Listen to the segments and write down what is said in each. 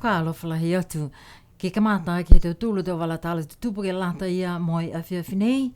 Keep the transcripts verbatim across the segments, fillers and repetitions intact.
Fakaalofa lahi atu. Ke kamata ke he tau tolu tau vala tala tutupu ke lata ia mo e afiafi nei.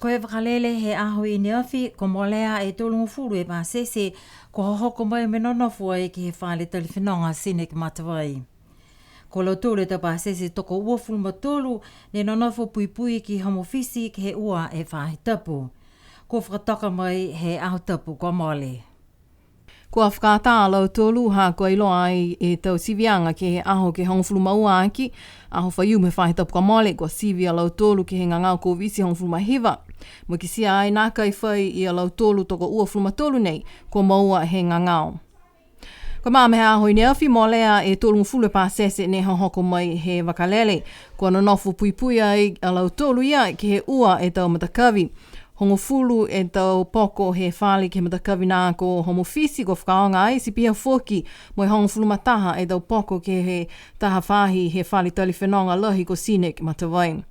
Ko e vakalele he aho i ne afi, kua molea e tolugofulu e pasese, kua hohoko mai mo e nonofo ai ke he fale tali fenoga Scenic Matavai. Ko lautolu e tau pasese tokouafulu ma tolu, ne nonofo puipui ki Home Office ke he ua e faahi tapu. Kua fakatoka mai he aho tapu kua mole. Kua fakaatā a lautolu ha kua iloa ai e tau siviaga ke he aho ke hogofulu ma ua aki, aho Faiumu he faahi tapu kua mole, kua sivi a lautolu ke he gagao Koviti hogofulu ma hiva. Mo e kitia ai nākai fai ia lautolu tokouafulu ma tolu nei, kua moua he gagao. Ko e magaaho he aho i ne afi molea e tolugofulu e pasese ne hohoko mai he vakalele. Kua nonofo puipui ai a lautolu ia ke he ua e tau matakavi. Hogofulu e tau poko he fale ke he matakavi nā ko Home Office kua fakaaoga ai, ti pihia foki mo e hogofulu ma taha e tau poko ke he taha faahi he fale tali fenoga lahi ko Scenic Matavai.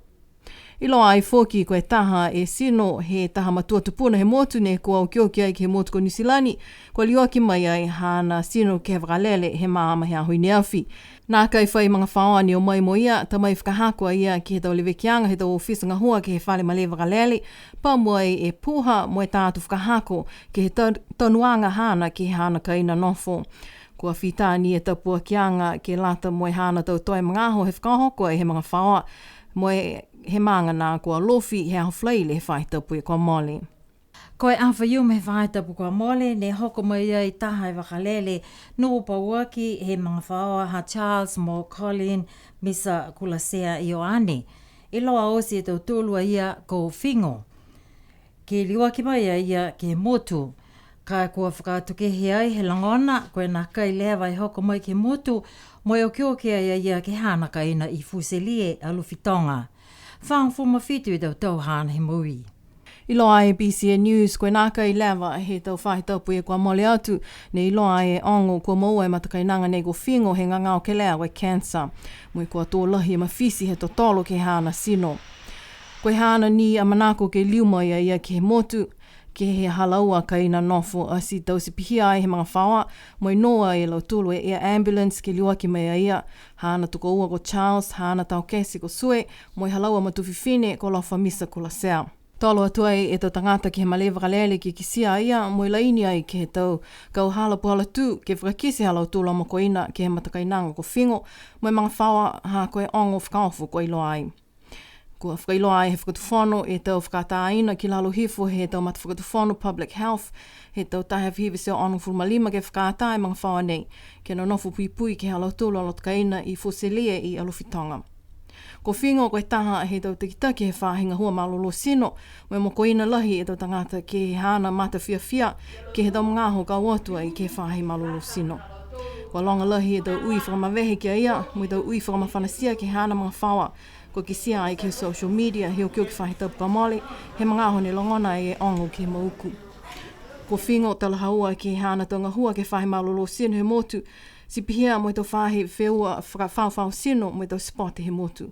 Iloa ai foki ko e taha e tino he taha matua tupuna he motu ne kua okioki ai ke he motu ko Niu Silani, kua liuaki mai ai haana tino ke he vakalele he magaaho he aho i ne afi. Nākai fai magafaoa ne o mai mo ia, ta mai fakahako a ia ke he tau levekiaga he tau ofisa gahua ke he fale malē vakalele, pā mai e puha mo e ta atu fakahako ke he ta-, tanuaga haana ke he haana kaina nofo. Kua fita ni e tapuakiaga ke lata mo e haana tau toe magaaho he fakahoko ai he magafaoa, mo e he maaga nā ko Alofi he aho Falaile he faahi tapu kua mole. Ko e aho Faiumu he faahi tapu kua mole, ne hoko mai ai taha e vakalele, noho pauaki he magafaoa ha Charles mo Colleen Misa Kulasea Ioane. Iloa oti e tautolu a ia ko Figo. Ke liuaki mai a ia ke he motu. Ka kua fakaatukehe ai he logona, ko e nākai leva e hoko mai ke he motu, mo e okioki ai a ia ke he haana kaina i Fusilier, Alofi Toga. Fagofulu ma fitu e tau tau haana he moui. Iloa e BCN News, ko e nākai leva he tau faahi tapu kua mole atu, ne iloa e ogo kua moua e matakainaga nei ko Figo he gagao kelea ko e cancer. Mo e kua tō lahi e mafiti he totolo ke he haana tino. Ko e haana ni a manako ke liu mai a ia ke he motu, ke he ha laua kaina nofo, ati taute pihia ai he magafaoa, mo e nō ai e lautolu e air ambulance ke liuaki mai a ia, haana tokoua ko Charles, haana taokete ko Sue, mo e ha laua matua fifine ko Alofi Misa Kulasea. Tolo atu ai e tau tagata ke he malē vakalele ke kitia a ia, mo e laini ai ke he tau kauhala puhala tū, ke fakakite ha lautolu a mokoina ke he matakainaga ko Figo, mo e magafaoa ha ko e ogo fakaofo kua iloa ai. Kua fakailoa ai he fakatufono e tau fakaatāina ki lalo hifo he tau matafakatufono Public Health, he tau taha e afe hiva e teau onogofulu ma lima ke fakaatā e magafaoa nei, ke nonofo puipui ke he ha lautolu a loto kaina i Fusilier i Alofi Toga. Ko Figo ko e taha he tau takitaki he faahi gahua malolō tino, mo e mokoina lahi e tau tagata ke he haana mata fiafia, ke he tau magaaho ka o atu ai ke he faahi malolō tino. Kua loga lahi e tau ui fakamavehe ki a ia, mo e tau ui fakamafanatia ke he haana magafaoa, kua kitia ai ke he social media, he okioki faahi tapu kua mole, he magaaho ne logona ai e ogo ke he mauku. Ko Figo talahaua ke he haana tau gahua ke he faahi malolō tino he motu, ti pihia mo e tau faahi feua fakafaofao tino mo e tau sipote he motu.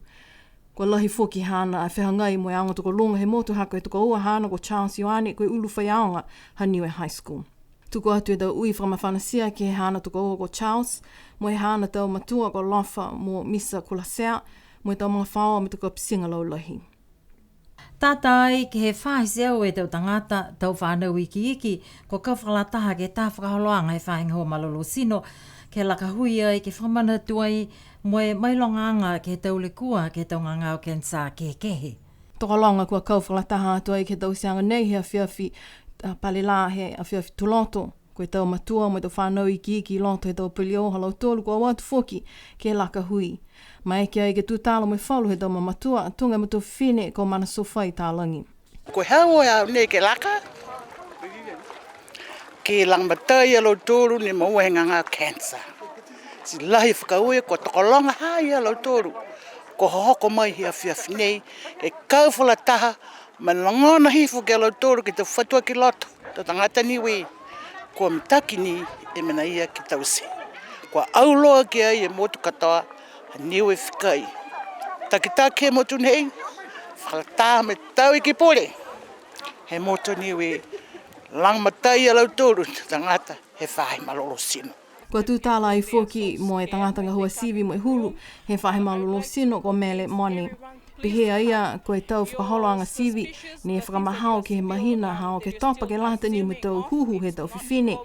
Kua lahi foki haana a fehagai mo e aoga tokoluga he motu ha ko e tokoua haana ko Charles Ioane ko e ulu faiaoga ha Niue High School. Tuku atu e tau ui fakamafanatia ke he haana tokoua ko Charles, mo e haana tau matua ko Alofi mo Misa Kulasea, mo e tau magafaoa mo e tau kapitiga laulahi. Tata ai ke he faahi teau e tau tagata, tau fanau ikiiki, kua kau fakalataha ke he taha fakaholoaga he faahi gahua malolō tino, ke laka hui ai, ke fakamanatu ai, mo e mailogaaga ke he tau lekua, ke he tau gagao cancer kehekehe. Tokologa kua kau fakalataha atu ai ke he tauteaga nei he afiafi, a, Pale Lā he afiafi Tuloto. Ko e tau matua mo e tau fanau ikiiki i loto he tau polio ha lautolu kua o atu foki ke laka hui. Maeke ai ke tutala mo e falu he tau mamatua, tuga e matua fifine ko Mana Sofai Talagi. Ko e hau e au nei ke laka, ke lagomatai a lautolu ne moua he gagao cancer. Ti lahi fakaaue, kua tokologa ha ia lautolu. Kua hohoko mai he afiafi nei, ke kau fakalataha, mo e logona hifo ki a lautolu ke he tau fatuaki loto, tau tagata Niue. Kua mitaki ni e mena ia ke taute. Kua auloa ki ai e motu katoa, ha Niue fikai. Takitaki he motu nei, fakalataha mo e tau iki pule. He motu Niue, lagomatai a lautolu, tau tagata he faahi malolō tino. Kua tutala ai foki mo e tagata gahua sivi mo e hulu he faahi malolō tino ko Mele Mone. Pehē a ia, ko e tau fakaholoaga sivi ne fakamahao ke he mahina ha Oketopa ke lata ni mo e tau huhu he tau fifine.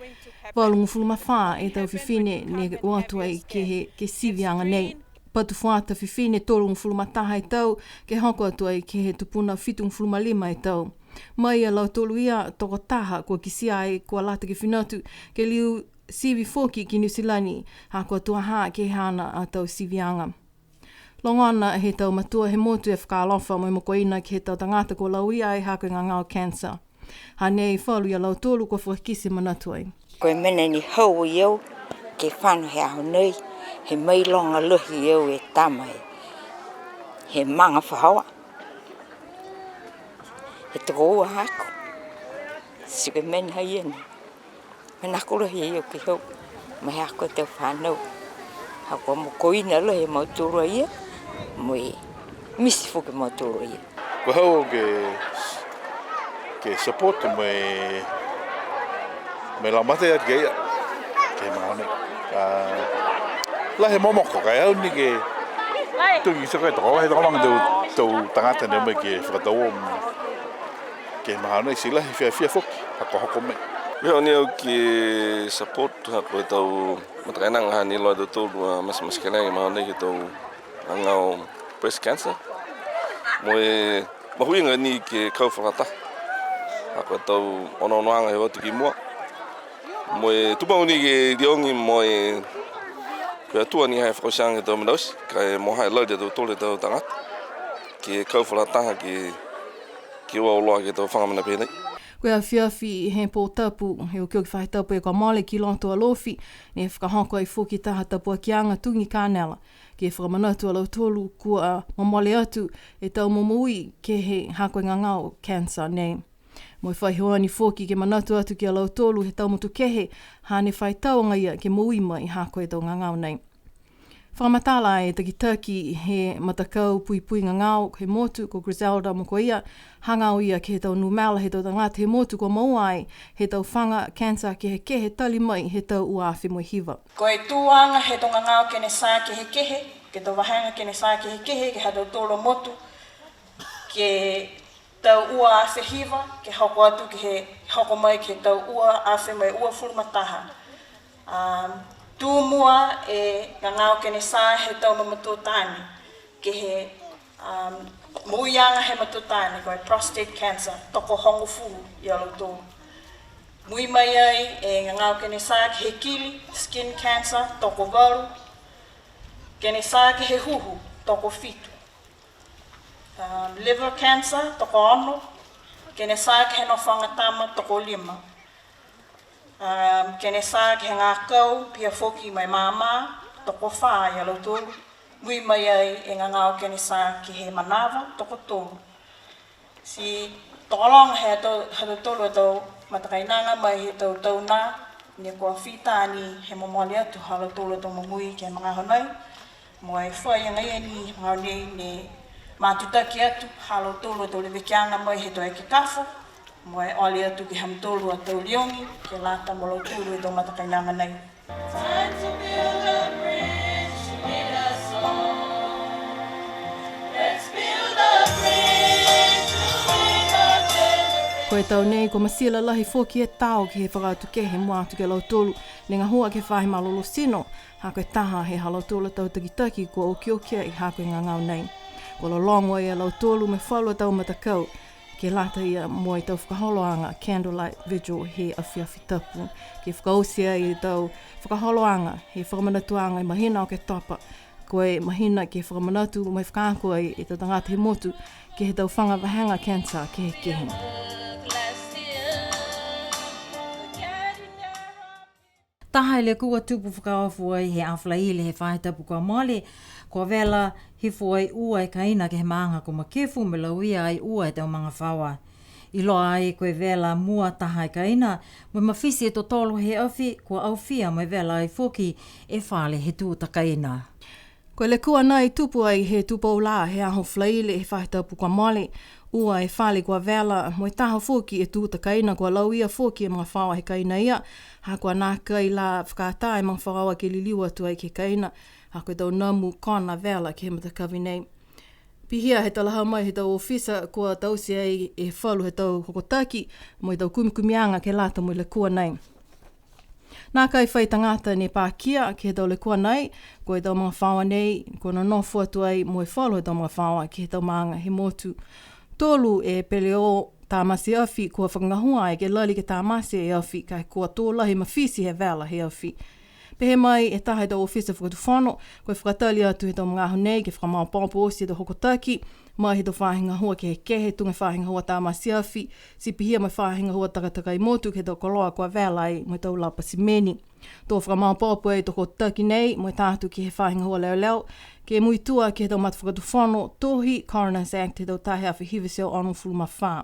Valugofulu ma fā e tau fifine ne o atu ai ke he, ke siviaga nei. Patu fuata fifine tolugofulu ma taha e tau, ke hoko atu ai ke he tupuna fitugofulu ma lima e tau. Mai ia lautolu ia, tokotaha kua kitia ai kua lata ke fina atu, ke liu sivi foki ki Niu Silani, ha kua tuaha ke he haana a tau siviaga. Logona he tau matua he motu e fakaalofa mo e mokoina ke he tau tagata kua lauia ai ha ko e gagao cancer. Hanei falu ia lautolu kua fakakite manatu ai. Ko e mena ni hau i au ke fano he aho nei, he mailoga lahi au e tama he, he maga fahaoa. He tokoua haaku. Ti ko e mena ia ni. Manako lahi au ke hau. Mo e haaku e tau fanau. Ha kua mokoina lahi e mautolu a ia. Mo e misi foki e mautolu a ia. Ko e hau ke, ke support mo e, mo e lagomatai atu ki a ia. Ke he magaaho nei. A, lahi e momoko, ka e au ni ke tugi so ka e tokolahi tokologa tau, tau tagata ne o mai ke fakatau o mo. Ke he magaaho nei ti lahi e fiafia foki, ha kua hoko mai. Ko e hau ni au ke support ha ko e tau matakainaga ha ne iloa e tautolu a matematekelea he magaaho nei ke he tau gagao breast cancer. Mo e mahuiga ni ke kau fakalataha. Ha ko e tau onoonoaga he o atu ki mua. Mo e tumau ni ke liogi mo e ko e Atua ni ha e fakaotiaga ke he tau mena oti, ka e mo e ha e lali a tautolu e tau tagata. Ke kau fakalataha ke, ke o auloa ke he tau faga mena pehē nei. Ko e afiafi he pō tapu, he okioki faahi tapu kua mole ki loto Alofi, ne fakahoko ai foki taha tapuakiaga tugi kanela. Ke fakamanatu a lautolu kua momole atu e tau momoui ke he ha ko e gagao cancer nei. Mo e fai hoani foki ke manatu atu ki a lautolu he tau motu kehe, hane fai tau agaia ke moui mai ha ko e tau gagao nei. Fakamatala e takitaki he matakau puipui gagao he motu ko Griselda Mokoia, hagaao ia ke he tau numela he tau tagata he motu kua moua ai he tau faga cancer kehekehe tali mai he tau ua afe mo e hiva. Ko e tuaga he tau gagao kenesa kehekehe, ke he tau vahega kenesa kehekehe, ke he ha tautolu a motu, ke he tau ua afe hiva, ke hoko atu ke he, hoko mai ke he tau ua afe mo e uafulu ma taha. Um, tū mua e gagao kenesa he tau mamatua taane, ke he, um, moui aga he matua taane, ko e prostate cancer, tokohogofulu ia lautolu. Mui mai ai e gagao kenesa ke he kili, skin cancer, tokovalu, kenesa ke he huhu, tokofitu. Um, liver cancer, tokoono, kenesa ke he nofoaga tama, tokolima. Um, kenesa ke he gakau, pihia foki mo e mama, tokofā ia lautolu. Mui mai ai e gagao kenesa ke he manava, tokotolu. Ti tokologa he tau, ha tautolu a tau matakainaga mai he tau tau nā, ne kua fita ni he momole atu ha lautolu a tau momoui ke he magaaho nei. Mo e fai agaia ni he magaaho nei ne matutaki atu ha lautolu a tau levekiaga mai he tau ekekafo, mo e ole atu ke he ha mautolu a tau liogi, ke lata mo lautolu e tau matakainaga nei. Ko e tau nei, kua masila lahi foki e tao ke he fakaatukehe mua atu ki a lautolu ne gahua ke he faahi malolō tino, ha ko e taha he ha lautolu a tau takitaki kua okioki ai ha ko e gagao nei. Kua lologo ai a lautolu mo e falu a tau matakau, ke lata ia mo e tau fakaholoaga candlelight vigil he afiafi tapu. Ke fakaoti ai e tau fakaholoaga he fakamanatuaga e mahina Oketopa, ko e mahina ke fakamanatu mo e fakaako ai e tau tagata he motu ke he tau faga vahega cancer kehekehe. Taha e lekua tupu fakaofo ai he Aho Falaile he faahi tapu kua mole, kua vela hifo ai ua e kaina ke he maaga ko Makefu mo e lauia ai ua e tau magafaoa. Iloa ai ko e vela mua taha e kaina, mo e mafiti e totolo he afi, kua aofia mo e vela ai foki e fale he tū takaina. Ko e lekua nai tupu ai he tupou lā he Aho Falaile he faahi tapu kua mole, Ua e fale kua vela, mo e taha foki e tūta kaina kua lauia foki e magafaoa he kaina ia, ha kua nākai la fakaatā e magafaoa ke liliu atu ai ke he kaina, ha ko e tau namu kona vela ke he matakavi nei. Pihia he talahau mai he tau ofisa kua taute ai e falu he tau hokotaki, mo e tau kumikumiaga ke lata mo e lekua nei. Nākai fai tagata ne pakia ke he tau lekua nei, ko e tau magafaoa nei, kua nonofo atu ai mo e falu he tau magafaoa ke he tau maaga he motu. Tolu e peleō tamate afi kua fakagahua ai ke lali ke tamate e afi, ka e kua tō lahi mafiti he vela he afi. Pehē mai e taha he tau ofisa fakatufono, ko e fakatali atu he tau magaaho nei ke fakamaopoopo oti e tau hokotaki, mai he tau faahi gahua kehekehe, tuga e faahi gahua tamate afi, ti pihia mo e faahi gahua takatakai motu ke he tau koloa kua vela ai mo e tau lapa simeni. To fakamaopoopo e tau hokotaki nei, mo e ta atu ke he faahi gahua leoleo, ke muitua ke he tau matafakatufono, tohi Coroner's Act he tau taha e afe hiva e teau onogofulu ma fā.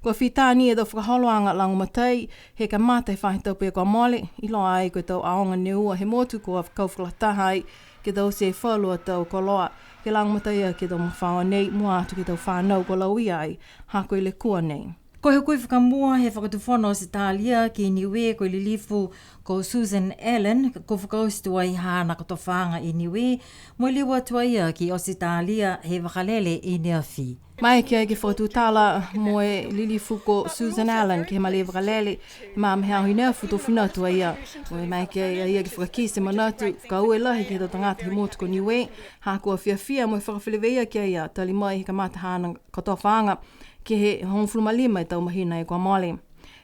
Kua fita ni e tau fakaholoaga lagomatai, he kamata he faahi tapu kua mole, iloa ai ko e tau aoga ne ua he motu kua kau fakalataha ai, ke taute e falu a tau koloa, ke lagomatai aki e tau magafaoa nei, mua atu ke he tau fanau kua lauia ai, ha ko e lekua nei. Ko e hukui fakamua he Fakatufono Ositalia ki Niue ko e lilifu ko Susan Allen, kua fakaoti tuai haana kotofaaga i Niue, mo e liu atu a ia ki Ositalia he vakalele i neafi. Maeke ai ke fakatutala mo e lilifu ko Susan Allen ke he malē vakalele, ma me he aho i neafi to fina atu a ia. Mo e maeke ai a ia ke fakakite e manatu, fakaaue lahi ke he tau tagata he motu ko Niue, ha kua fiafia mo e fakafeleveia ki a ia, tali mai he kamata haana kotofaaga, ke he hogofulu ma lima e tau mahina kua mole.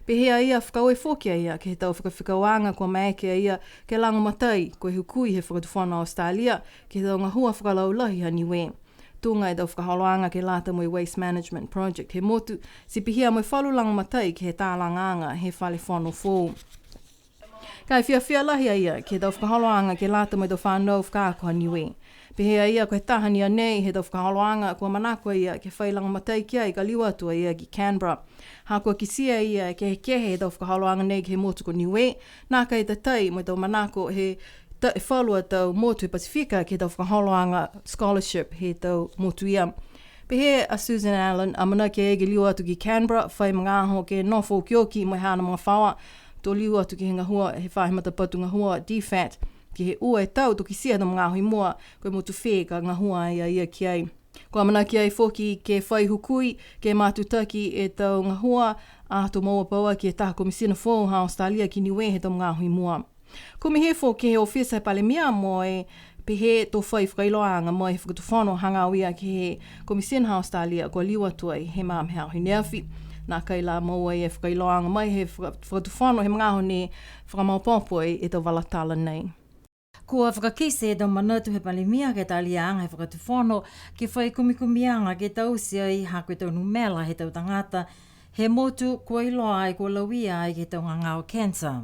Pehē a ia fakaaue foki a ia ke he tau fakafekauaga kua maeke a ia ke lagomatai, ko e hukui he Fakatufono Australia, ke he tau gahua fakalaulahi ha Niue. Tuga e tau fakaholoaga ke lata mo e Waste Management Project he motu, ti pihia mo e falu lagomatai ke he talagaaga he fale fono foou. Ka e fiafia lahi a ia ke he tau fakaholoaga ke lata mo e tau fanau fakaako ha Niue. Pehē a ia ko e taha ni a nei he tau fakaholoaga kua manako a ia ke fai lagomatai ki ai ka liu atu a ia ki Canberra. Ha kua kitia e ia e kehekehe he tau fakaholoaga nei ke he motu ko Niue, nākai tatai mo e tau manako he ta-, e falu a tau motu he Pasifika ke he tau fakaholoaga scholarship he tau motu ia. Pehē a Susan Allen, amanaki a ia ke liu atu ki Canberra, fai magaaho ke nofo okioki mo e haana magafaoa, to liu atu ke he gahua, he faahi matapatu gahua DFAT, ke he ua e tau to kitia he tau magaaho i mua, ko e motu fē ka gahua ai a ia ki ai. Kua amanaki ai foki ke fai hukui, ke matutaki e tau gahua, ato moua pauaki e taha Komisina foou ha Australia ki Niue he tau magaaho i mua. Kumi hifo ke he ofisa he Palemia mo e pehē to fai fakailoaaga mai he Fakatufono hagaao ia ke he Komisina ha Australia kua liu atu ai he magaaho he aho i neafi. Nākai la moua e fakailoaaga mai he faka-, Fakatufono he magaaho ne fakamaopoopo ai e tau vala tala nei. Kua fakakite e tau manatu he Palemia ke he taliaga he Fakatufono ke fai kumikumiaga ke taute ai ha ko e tau numela he tau tagata he motu kua iloa ai kua lauia ai ke he tau gagao cancer.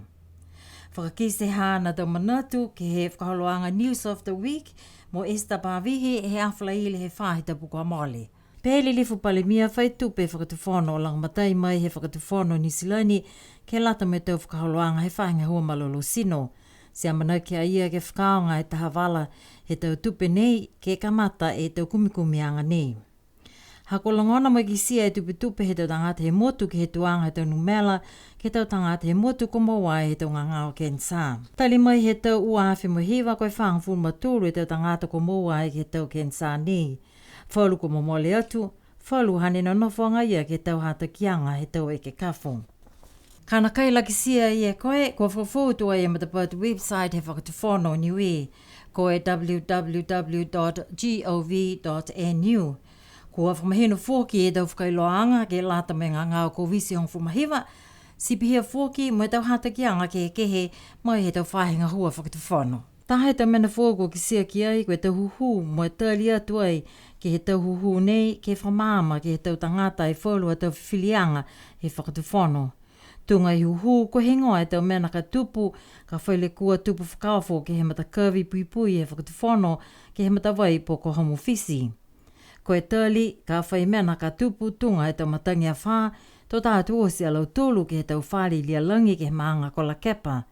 Fakakite haana tau manatu ke he fakaholoaga News of the Week mo Esther Pavihi he aho Falaile he faahi tapu kua mole. Pehē e Lilifu Palemia, fai tupe Fakatufono lagomatai mai he Fakatufono Niu Silani ke lata mo e tau fakaholoaga he faahi gahua malolō tino. Ti amanaki a ia ke fakaaoga e taha vala he tau tupe nei ke kamata e tau kumikumiaga nei. Ha kua logona mo e kitia e tupetupe he tau tagata he motu ke he tuaga he tau numela ke he tau tagata he motu kua moua ai he tau gagao kenisa. Tali mai he tau ua afe mo e hiva ko e fagofulu ma tolu e tau tagata kua moua ai ke he tau kenisa nei. Falu kua momole atu, falu hane nonofo agaia ke he tau hatakiaga he tau ekekafo. Ka nākai la kitia e koe, kua fakafoou tuai e matapatu website he Fakatufono Niue, ko e www dot gov dot nu. Kua fakamahino foki e tau fakailoaaga ke lata mo e gagao Koviti hogofulu ma hiva, ti pihia foki mo e tau hatakiaga kehekehe mai he tau faahi gahua fakatufono. Taha he tau mena foou kua kitia ki ai, ko e tau hūhū mo e tali atu ai ke he tau hūhū nei, ke fakamaama ke he tau tagata e falu a tau fifiliaga he fakatufono. Tuga e hūhū, ko e heigoa e tau mena ka tupu, ka fai lekua tupu fakaofo ke he matakavi puipui he fakatufono, ke he matavai po ko Home Office. Ko e tali, ka fai mena ka tupu tuga e tau matagi afā, to ta atu oti a lautolu ke he tau fale i Lialagi ke he maaga ko Lakepa.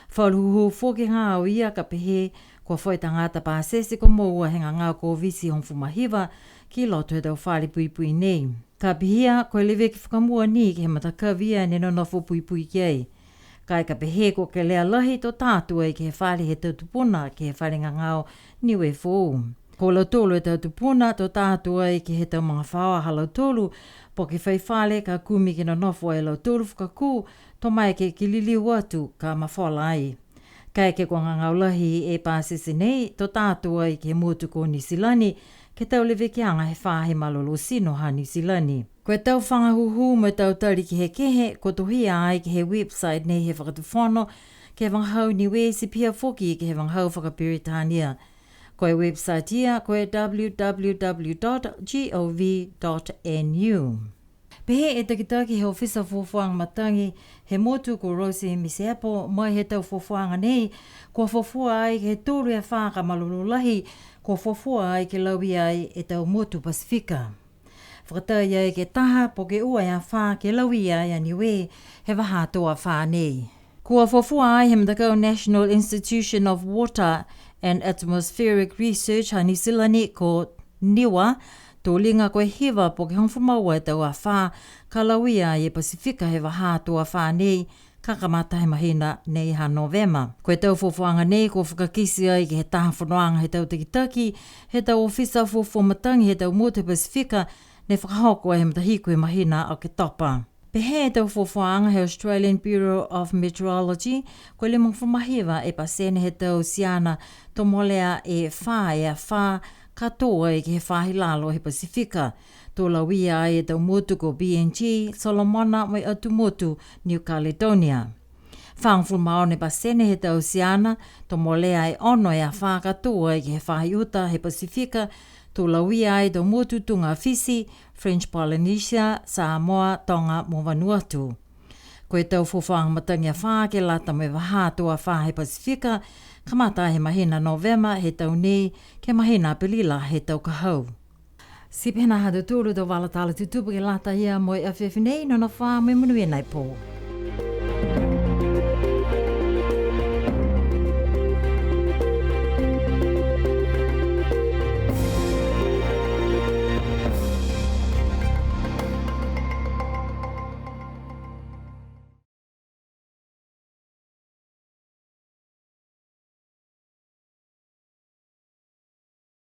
Falu hūhū foki gagao ia ka pehē, kua fai tagata pasese kua moua he gagao Koviti hogofulu ma hiva, ki loto he tau fale puipui nei. Ka pihia, ko e leveki fakamua ni ke he matakavi ia ne nonofo puipui ki ai. Ka e ka pehē kua kelea lahi to ta atu ai ke he fale he tau tupuna, ke he fale gagao Niue Foou. Ko lautolu e tau tupuna, to ta atu ai ke he tau magafaoa ha lautolu, po ke fai fale ka kumi ke nonofo ai lautolu fakakū, to maeke ke liliu atu ka mafola ai. Kaeke kua gagao lahi e pasese nei, to ta atu ai ke he motu ko Niu Silani, ke he tau levekiaga he faahi malolō tino ha Niu Silani. Ko e tau fagahūhū mo e tau tali kehekehe, kua tohia ai ke he website nei he Fakatufono, ke he vagahau Niue ti pihia foki ke he vagahau fakaperitania. Ko e website ia, ko e www.gov.nu. Pehē e takitaki he ofisa fuafuaaga matagi he motu ko Rosie Misepo, mai he tau fuafuaaga nei, kua fuafua ai ke he tolu e afā ka malolō lahi, kua fuafua ai ke lauia ai e tau motu Pasifika. Fakatai ai ke taha po ke ua e afā ke lauia ai a Niue he vahā tō afā nei. Kua fuafua ai he matakau National Institution of Water and Atmospheric Research ha Niu Silani ko NIWA, to liga ko e hiva po ke hogofulu ma ua e tau afā ka lauia ai e Pasifika he vahā tō afā nei, ka kamata he mahina nei ha Novema. Ko e tau fuafuaaga nei kua fakakite ai ke he taha fonoaga he tau takitaki he tau ofisa fuafua matagi he tau motu he Pasifika, ne fakahoko ai he matahiku he mahina Oketopa. Pehē e tau fuafuaaga he Australian Bureau of Meteorology, ko e limagofulu ma hiva e pasene he tau tiana to molea e fā e afā ka tō ai ke he faahi lalo he Pasifika, to lauia ai e tau motu ko PNG, Solomona mo e atu motu New Caledonia. Fagofulu ma ono e pasene he tau tiana to molea e ono e afā ka tō ai ke he faahi uta he Pasifika, to lauia ai e tau motu tuga Fisi, French Polynesia, Samoa, Toga mo Vanuatu. Ko e tau fuafuaaga matagi afā ke lata mo e vahā tō afā he Pasifika, kamata he mahina Novema he tau nei, ke he mahina Apelila he tau ka hau. Ti pehē nā ha tautolu a tau vala tala tutupu ke lata ia mo e afiafi nei, nonofo ā mo e monuina e pō.